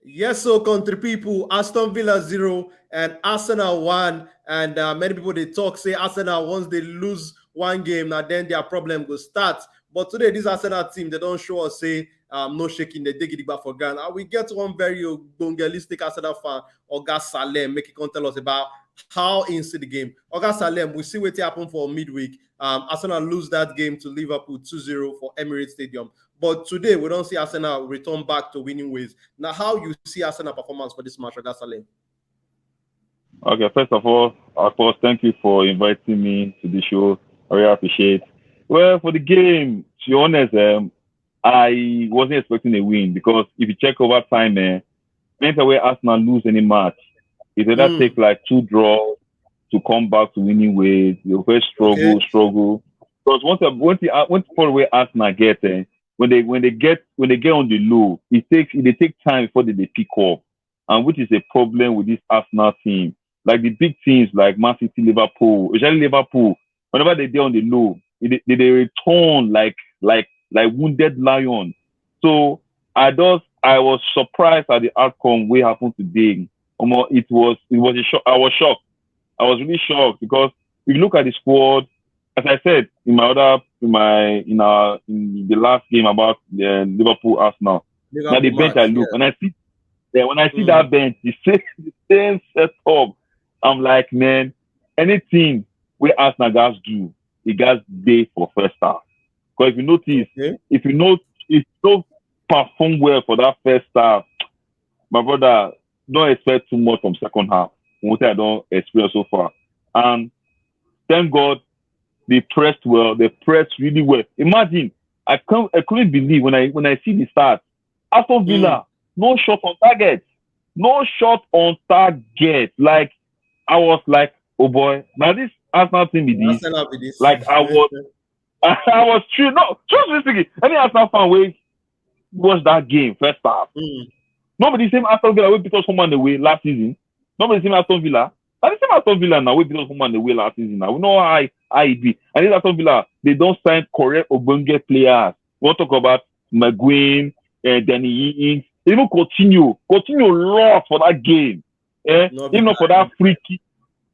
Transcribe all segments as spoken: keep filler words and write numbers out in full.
Yes, so country people, Aston Villa zero and Arsenal one. And uh, many people, they talk, say Arsenal, once they lose one game, now then their problem go start. But today, this Arsenal team, they don't show us, say, um, no shaking, they dig it back for ground. And we get one very evangelistic Arsenal fan, Oga Salem, make it come tell us about how he see the game. Oga Salem, we see what happened for midweek. Um, Arsenal lose that game to Liverpool two zero for Emirates Stadium. But today, we don't see Arsenal return back to winning ways. Now, how you see Arsenal performance for this match, Oga Salem? Okay, first of all, of course, thank you for inviting me to the show. I really appreciate. Well, for the game, to be honest, um, I wasn't expecting a win because if you check over time, eh, anytime where Arsenal lose any match, it either Mm. take like two draws to come back to winning ways. You first struggle, Okay. struggle. Because once a- once the, once for where Arsenal get, eh, when they when they get when they get on the low, it takes it they take time before they, they pick up, and which is a problem with this Arsenal team. Like the big teams like Man City, Liverpool, especially Liverpool, whenever they dey on the low, they, they, they return like like like wounded lion. So I just I was surprised at the outcome wey happened today. Omo, it was it was a shock. I was shocked. I was really shocked because if you look at the squad, as I said in my other in my in our in the last game about uh, Liverpool Arsenal, now the Liverpool bench I match, look yeah. and I see yeah, when I see Mm. that bench, the same the same setup, I'm like, man, anything we Arsenal guys do, the guys dey for first half. Because if you notice, Okay. if you know if you don't perform well for that first half, my brother, don't expect too much from second half. From what I don't experience so far. And thank God they pressed well, they pressed really well. Imagine, I can't I couldn't believe when I when I see the stats. Aston Villa, no shot on target. No shot on target. Like I was like, oh boy, now this Arsenal team be this. Arsenal be this. Like I was I was true. No, just basically any Arsenal fan wey watch that game first half. Mm. No be the same Aston Villa wey beat us home and away last season. No be the same Aston Villa. Na the same Aston Villa now wey beat us home and away last season. Now we know how how e be. And this Aston Villa, they don't sign correct ogbonge players. We wan talk about McGuinn, uh, Danny Ings, even Coutinho. Coutinho lost for that game. Eh? No be Even for bad. That free kick,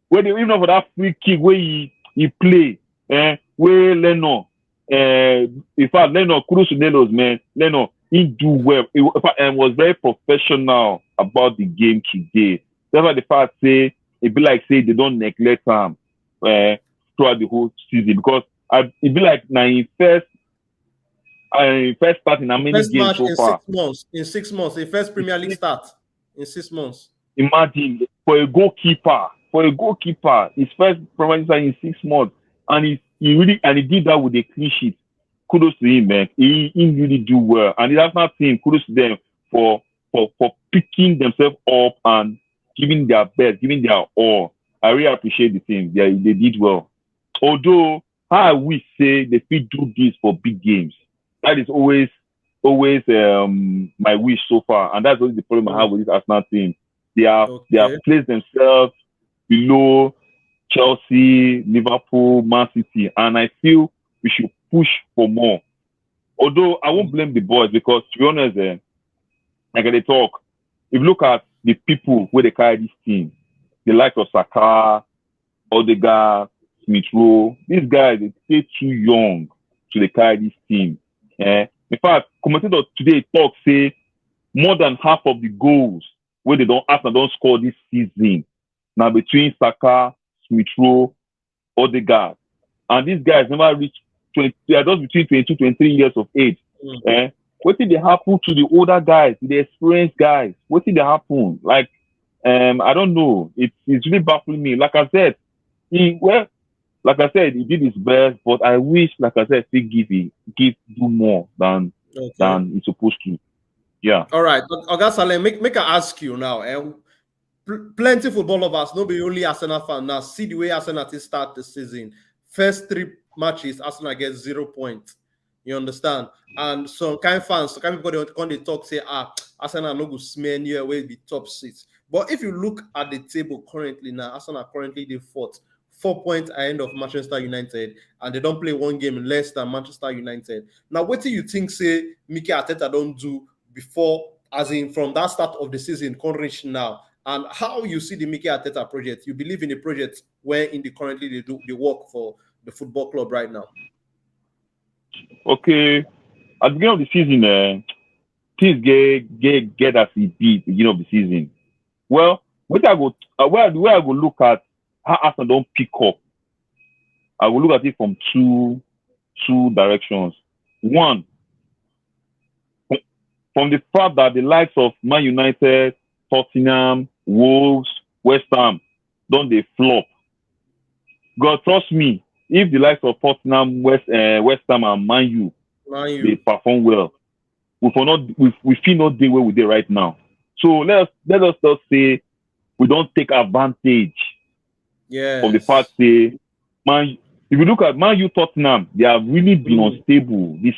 where they, even for that free kick where he he play, eh? Where Leno, eh? In fact, Leno, kudos to Lenos, man. Leno, he do well. He, in fact, and was very professional about the game today. That's why the fact say it be like say they don't neglect him uh, throughout the whole season because I it be like now in first uh, in first start in how many First games match so in far. Six months. In six months, the first Premier League start in six months. Imagine for a goalkeeper, for a goalkeeper, his first Premier League start in six months, and he, he really and he did that with a clean sheet. Kudos to him, man. He, he really do well, and the Arsenal team, kudos to them for for for picking themselves up and giving their best, giving their all. I really appreciate the team. They they did well. Although how I wish say they fit do this for big games. That is always always um, my wish so far, and that's always the problem I have with this Arsenal team. They are they have Okay. placed themselves below Chelsea, Liverpool, Man City, and I feel we should push for more. Although I won't blame the boys because to be honest, eh, like they talk, if you look at the people where they carry this team, the likes of Saka, Odegaard, Smith Rowe, these guys they stay too young to they carry this team. Eh? In fact, commentator today talk say more than half of the goals where they don't Arsenal don't score this season now between Saka, Smith Rowe, Odegaard, and these guys never reach twenty. They are just between twenty-two, twenty-three years of age. Mm. Eh? What did they happen to the older guys, the experienced guys? What did they happen? Like, um, I don't know. It's it's really baffling me. Like I said, he well, like I said, he did his best, but I wish, like I said, he give it give do more than Okay. than he's supposed to. Yeah. All right, Oga Salem, make make I ask you now. Eh? Pl- plenty football lovers, no be only Arsenal fan now. See the way Arsenal take start the season. First three matches, Arsenal get zero points. You understand? And some kind fans, some kind people they come they talk say, ah, Arsenal no go smell anywhere where the top six. But if you look at the table currently now, Arsenal currently they fourth, four points ahead of Manchester United, and they don't play one game less than Manchester United. Now, what do you think say Mikel Arteta don't do before as in from that start of the season, come reach now, and how you see the Mikel Arteta project? You believe in the project where in the currently they do the work for the football club right now? Okay, at the beginning of the season, uh, things get get get as e be beginning of the season. Well, wetin I go uh, where where I go look at how Arsenal don pick up. I go look at it from two two directions. One, from the fact that the likes of Man United, Tottenham, Wolves, West Ham don dey flop. God, trust me, if the likes of Tottenham, West uh, West Ham, and Man U Man dey U. Perform well, we for not we, we fit not dey where we dey right now. So let us let us just say we don take advantage Yes. Of the fact say Man, if you look at Man U, Tottenham, they have really been Mm. Unstable. This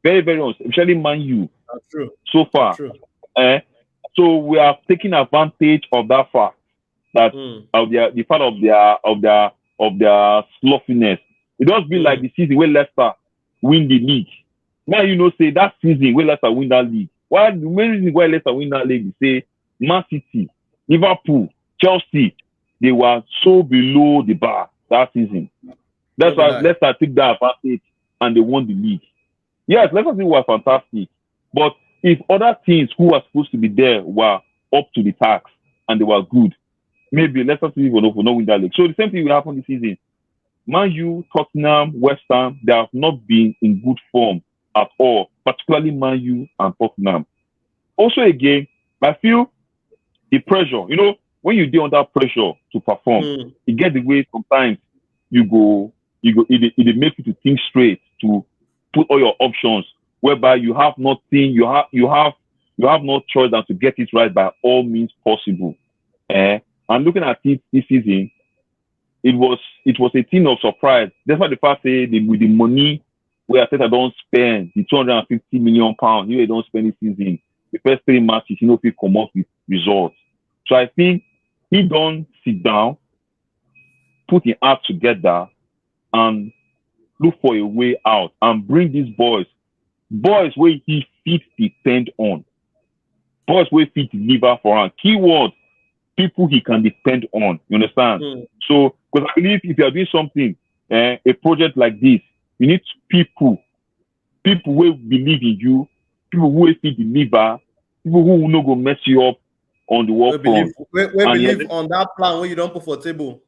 very very unstable, especially Man U That's true. So far. True. Eh? So we are taking advantage of that fact that Mm. of their the fact of their of their of their sloppiness. It just be Mm. Like the season where Leicester win the league. Now you know say that season where Leicester win that league. Why the main reason why Leicester win that league is say Man City, Liverpool, Chelsea, they were so below the bar that season. That's why Leicester took that advantage and they won the league. Yes, Leicester City was fantastic, but if other teams who were supposed to be there were up to the task and they were good, maybe Leicester City will not, will not win that league. So the same thing will happen this season. Man U, Tottenham, West Ham, they have not been in good form at all, particularly Man U and Tottenham. Also, again, I feel the pressure, you know, when you dey under pressure to perform, Mm. You get the way sometimes you go, you go, it, dey- it dey make you to think straight, to put all your options, whereby you have nothing, you have, you have, you have no choice than to get it right by all means possible. Eh? And looking at it this season, it was, it was a thing of surprise. Despite the fact say the, with the money where Arteta don spend, the two hundred and fifty million pounds he don spend this season, the first three matches he no fit come up with results. So I think he don sit down, put him act together, and look for a way out and bring these boys, boys where he fit depend on, boys where fit deliver for him. Keyword: people he can depend on. You understand? Mm. So, because I believe if you are doing something, eh, a project like this, you need people, people where believe in you, people who fit deliver, people who no go mess you up on the We work believe, front. we, we And believe yet- on that plan where you don't put for table.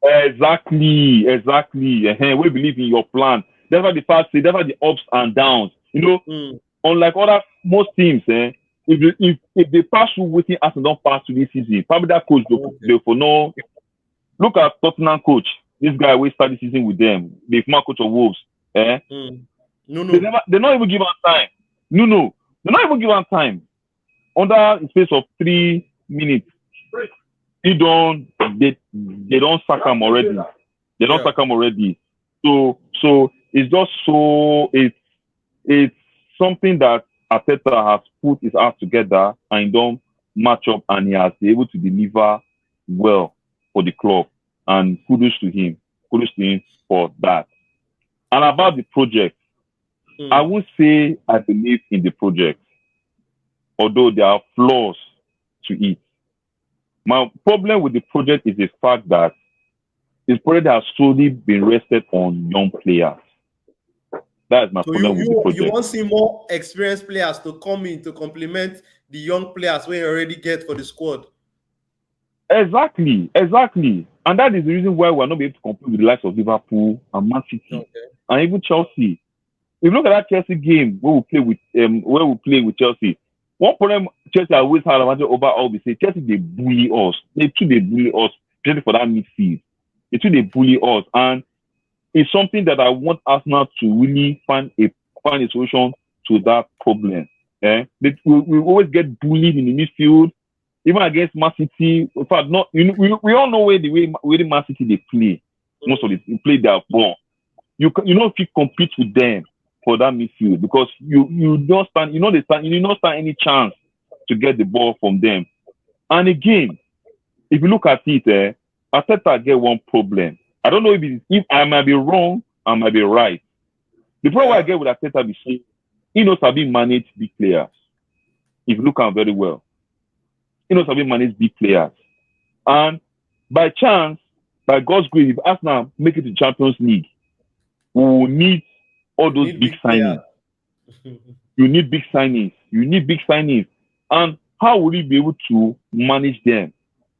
Exactly, exactly. Uh-huh. We believe in your plan. That's why the fact say, that's why the ups and downs. You know, Mm. Unlike other most teams, eh, if they, if if they pass through wetin Arsenal don pass through this season, probably that coach go Okay. they for no. Look at Tottenham coach. This guy wey start the season with them, the former coach of Wolves. Eh, Mm. No, they no. never they not even give am time. No, no, they not even give am time. Under the space of three minutes, he don they they don sack am already. They don Yeah. sack am already. So so it's just so it's it's something that Arteta has put his act together and he don match up and he has been able to deliver well for the club. And kudos to him. Kudos to him for that. And about the project, Mm. I won't say I believe in the project, although there are flaws to it. My problem with the project is the fact that this project has solely been rested on young players. That is my So problem you with the you, project. You want to see more experienced players to come in to complement the young players we already get for the squad. Exactly, exactly. And that is the reason why we're not able to compete with the likes of Liverpool and Man City Okay. and even Chelsea. If you look at that Chelsea game where we play with um where we play with Chelsea, one problem Chelsea always had advantage over all we say Chelsea they bully us. They too they bully us, especially for that midfield. They too they bully us, and it's something that I want Arsenal to really find a find a solution to that problem. Eh? They, we, we always get bullied in the midfield, even against Man City. In fact, not you know, we, we all know where the way where the Man City they play most of the they play their ball. You can, you know if you compete with them for that midfield because you you don't stand you know they stand you don't stand any chance to get the ball from them. And again, if you look at it, eh, Arteta get one problem. I don't know if it, if I might be wrong, I might be right. The problem I get with Arteta be say he knows how to manage big players. If you look at him very well, he knows how to manage big players. And by chance, by God's grace, if Arsenal make it to Champions League, we will need all those big signings. You need big signings. You need big signings. And how will you be able to manage them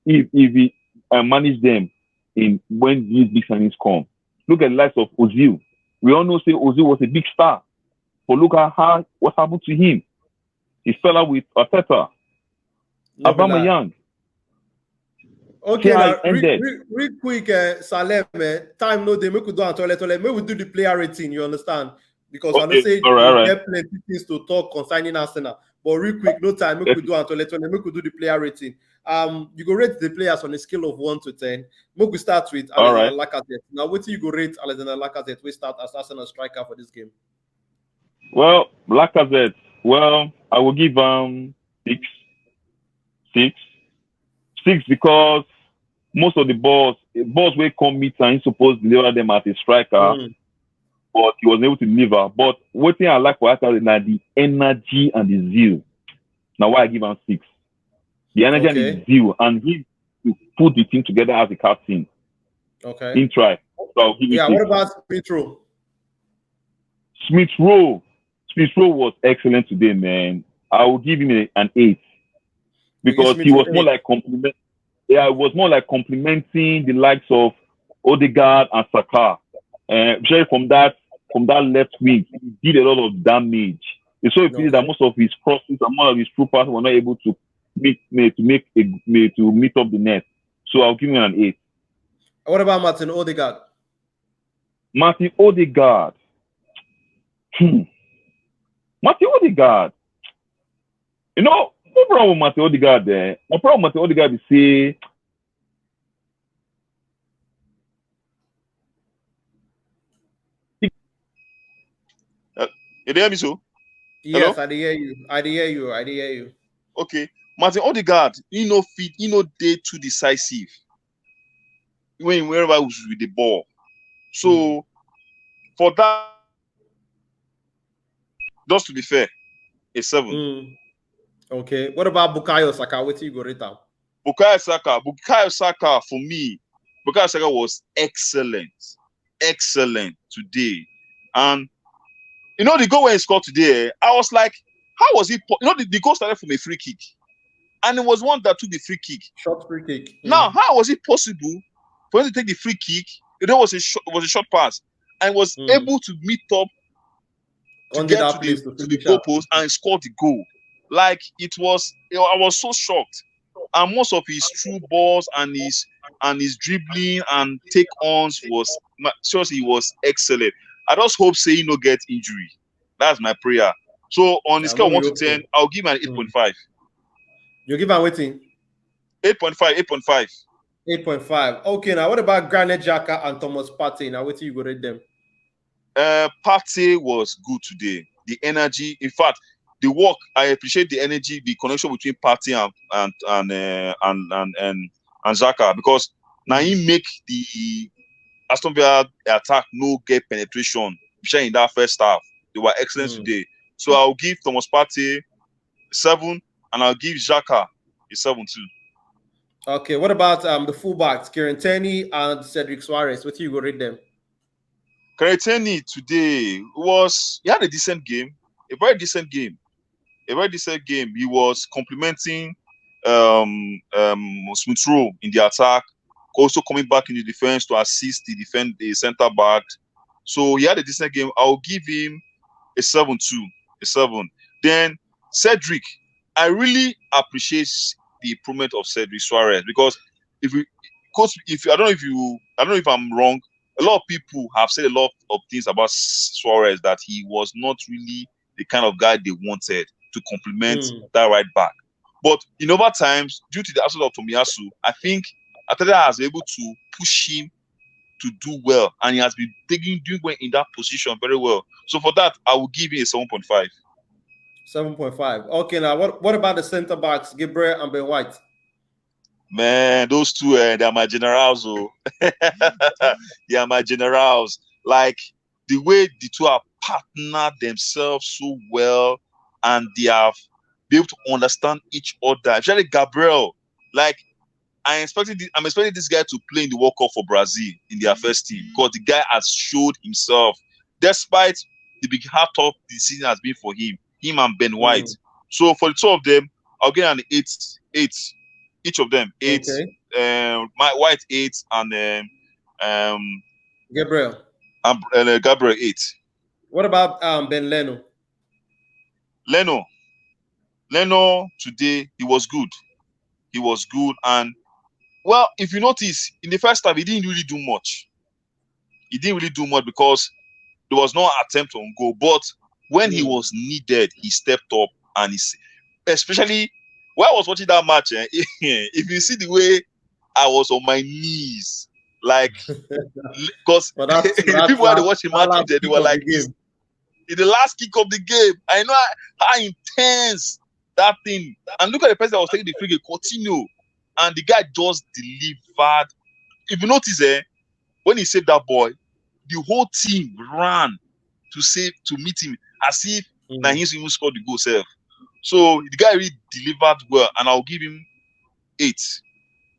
if if he uh, manage them in when these big signings come? Look at the likes of Ozil. We all know say Ozil was a big star, but look at how what happened to him. He fell out with Arteta. Aubameyang. Okay, now, real, real, real quick, uh, Salem, uh, time no dey, make we do am toilet toilet. Make we do the player rating, you understand? Because okay, I know say all right, you all right. Get plenty things to talk concerning Arsenal. But real quick, no time, make we do am toilet toilet. Make we do the player rating. Um, you go rate the players on a scale of one to ten. Make we start with Alexander right. Lacazette. Now, what do you go rate Alexander Lacazette? We start as Arsenal striker for this game. Well, Lacazette. Well, I will give um six, six, six because most of the balls, balls will come meet and he's supposed to deliver them as a striker, mm. But he wasn't able to deliver. But what thing I like for Lacazette is the energy and the zeal. Now why I give him six? The energy okay. And the zeal, and he to put the team together as a captain. Okay. In try. So I'll give yeah, what about Smith Rowe? Smith Rowe. Smith Rowe was excellent today, man. I will give him a, an eight because he was more like compliment. Yeah, it was more like complimenting the likes of Odegaard and Saka. Uh, from that from that left wing, he did a lot of damage. It's so okay. That most of his crosses and most of his through passes were not able to meet to make a, to meet up the net. So I'll give him an eight. What about Martin Odegaard? Martin Odegaard. Hmm. Martin Odegaard. You know, no problem with Martin Odegaard there. No problem with Martin Odegaard is say Uh, you hear me so? Yes, hello? I hear you. I hear you. I hear you. Okay. Martin Odegaard, he no fit, he no day too decisive. When wherever was with the ball. So mm. For that, just to be fair, a seven. Mm. Okay. What about Bukayo Saka? What you go rate him? Bukayo Saka. Bukayo Saka for me, Bukayo Saka was excellent. Excellent today. And you know the goal when he scored today, eh, I was like, how was he? You know, the, the goal started from a free kick. And it was one that took the free kick. Short free kick. Mm. Now, how was it possible for him to take the free kick? It was a short, it was a short pass and was mm. Able to meet up to get to the, to the goalpost and score the goal. Like it was, you know, I was so shocked. And most of his through balls and his and his dribbling and take ons was seriously, he was excellent. I just hope say he no get injury. That's my prayer. So on the scale of one to ten, I'll give him an eight point five. You give him waiting. Eight point five, eight point five. Eight point five. Okay, now what about Granit Xhaka and Thomas Partey? Now what you go rate them? Uh, Partey was good today. The energy, in fact, the work. I appreciate the energy, the connection between Partey and and and uh, and and and, and Xhaka because now he make the Aston Villa attack no get penetration. In that first half, they were excellent mm. Today. So I'll give Thomas Partey seven, and I'll give Xhaka a seven too. Okay, what about um the fullbacks, Kieran Tierney and Cedric Soares? What you go rate them? Kieran Tierney today was he had a decent game, a very decent game, a very decent game. He was complimenting um um Smith Rowe in the attack, also coming back in the defense to assist the defend the center back. So he had a decent game. I'll give him a seven too, a seven. Then Cedric, I really appreciate the improvement of Cedric Soares because if we coach, if I don't know if you, I don't know if I'm wrong. A lot of people have said a lot of things about Soares that he was not really the kind of guy they wanted to complement mm. That right back. But in over times, due to the absence of Tomiyasu, I think Arteta has been able to push him to do well, and he has been taking doing well in that position very well. So for that, I will give him a seven point five. Seven point five. Okay, now what, what about the center backs, Gabriel and Ben White? Man, those two, uh, they are my generals. Oh. They are my generals. Like the way the two have partnered themselves so well, and they have be able to understand each other. Especially Gabriel, like I expected, this, I'm expecting this guy to play in the World Cup for Brazil in their first team because the guy has showed himself, despite the big hard top the season has been for him, him and Ben White. Mm. So for the two of them, I'll get an eight, eight, each of them eight. Okay. Um, my White eight and um, um Gabriel and uh, Gabriel eight. What about um Ben Leno? Leno, Leno today he was good. He was good and well, if you notice, in the first half, he didn't really do much. He didn't really do much because there was no attempt on goal. But when he was needed, he stepped up and he, especially when I was watching that match, eh, if you see the way I was on my knees, like because people had watching match, they were like, in the last kick of the game, I know how intense that thing. And look at the person that was taking the free kick, Coutinho, and the guy just delivered. If you notice, eh, when he saved that boy, the whole team ran to save to meet him as if mm. now he's even scored the goal self. So the guy really delivered well, and I'll give him eight.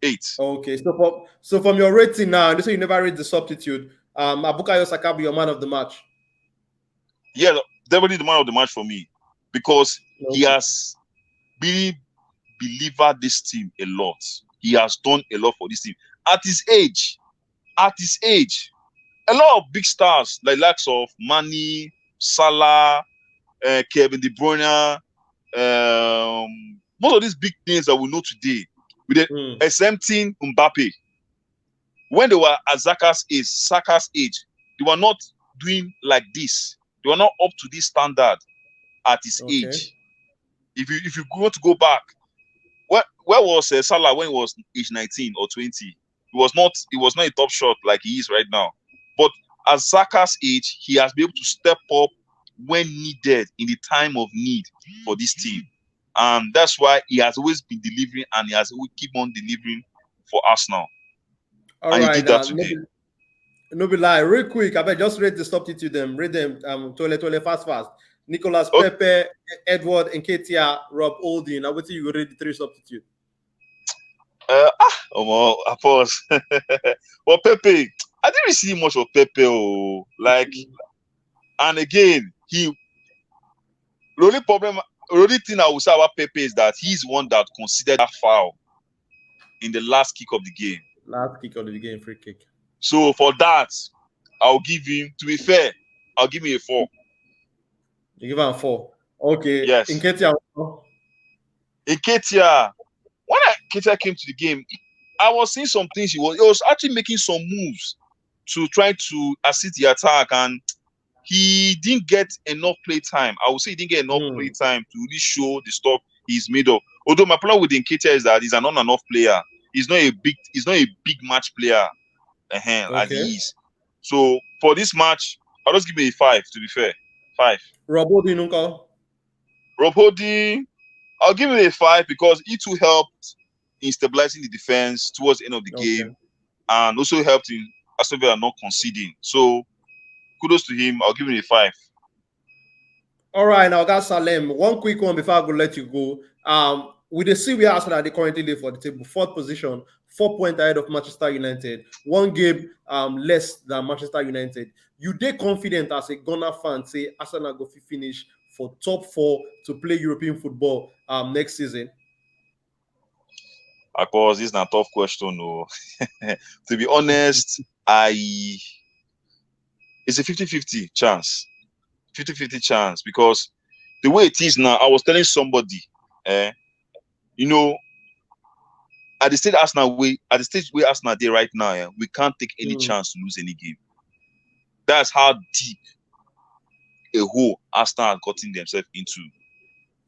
Eight. Okay, so from so from your rating now, this you never read the substitute. Um, Abukayo Saka be your man of the match. Yeah, definitely the man of the match for me because okay. he has really delivered this team a lot. He has done a lot for this team at his age. At his age, a lot of big stars like likes of Mane, Salah, uh, Kevin De Bruyne, um, most of these big names that we know today, with the mm. exempting Mbappe, when they were at Saka's age, Saka's age, they were not doing like this. They were not up to this standard at his okay. age. If you if you want to go back, where where was uh, Salah when he was age nineteen or twenty? He was not he was not a top shot like he is right now. But at Saka's age, he has been able to step up when needed in the time of need for this team. And that's why he has always been delivering and he has always keep on delivering for Arsenal. All and right, he did that uh, today. No be, no be lie. Real quick, I bet just read the substitute them. Read them um toilet toilet fast fast. Nicolas okay. Pepe, Edward Nketiah, Rob Holding. Now what you read the three substitute? Uh, ah, oh, I pause. But Pepe, I didn't really see much of Pepe. Oh, like, and again, he the only problem, the only thing I will say about Pepe is that he's one that considered that foul in the last kick of the game. Last kick of the game, free kick. So for that, I'll give him. To be fair, I'll give him a four. You give him a four. Okay. Yes. Nketiah. Nketiah. When Nketiah came to the game, I was seeing some things. He was, he was actually making some moves to try to assist the attack, and he didn't get enough play time. I would say he didn't get enough mm. play time to really show the stuff he's made of. Although my problem with Nketiah is that he's an on and off player. He's not a big. He's not a big match player, uh-huh, okay. as he is. So for this match, I'll just give him a five. To be fair, five. Rob Holding, uncle. Rob Holding, I'll give him a five because he too helped in stabilizing the defense towards the end of the okay. game, and also helped in Aston Villa not conceding. So kudos to him. I'll give him a five. All right, now that's Salem. One quick one before I go let you go. Um, with the C V Arsenal, they currently live for the table, fourth position, four points ahead of Manchester United, one game um less than Manchester United. You dey confident as a Gunner fan say Arsenal go finish for top four to play European football um next season? Of course, this is a tough question. No, to be honest, I it's a fifty fifty chance. fifty fifty chance because the way it is now, I was telling somebody, eh, you know, at the stage Arsenal we at the stage where Arsenal there right now, eh, we can't take any mm. chance to lose any game. That's how deep a hole Arsenal have gotten themselves into.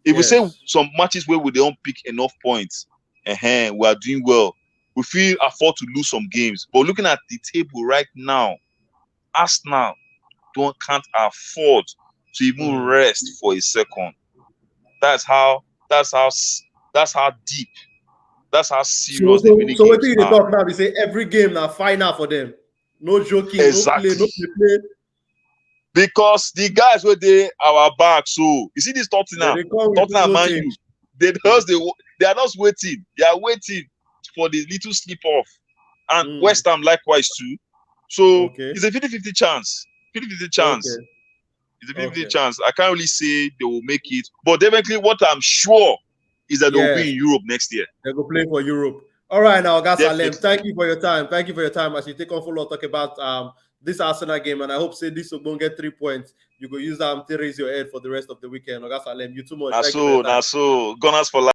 If yes. we say some matches where we don't pick enough points, uh-huh, we are doing well. We feel afford to lose some games. But looking at the table right now, Arsenal don't can't afford to even mm. rest for a second. That's how that's how that's how deep. That's how serious. So, so, so what do you talk now? They say every game now final for them. No joking. Exactly. No play, no play. Because the guys were there our back. So you see this Tottenham, Tottenham, Man U. They just they, they are just waiting. They are waiting for the little slip off. And Mm. West Ham likewise too. So Okay. it's a 50-50 chance. 50-50 chance. Okay. It's a 50-50 Okay. chance. I can't really say they will make it. But definitely what I'm sure is that they will Yes. be in Europe next year. They go play for Europe. All right, now, Oga Salem, Definitely. thank you for your time. Thank you for your time as you take on follow talk about um this Arsenal game, and I hope say this will go get three points. You go use them to raise your head for the rest of the weekend. Oga Salem, you too much. Na Thank you so, for your na time. so. Gunners for life.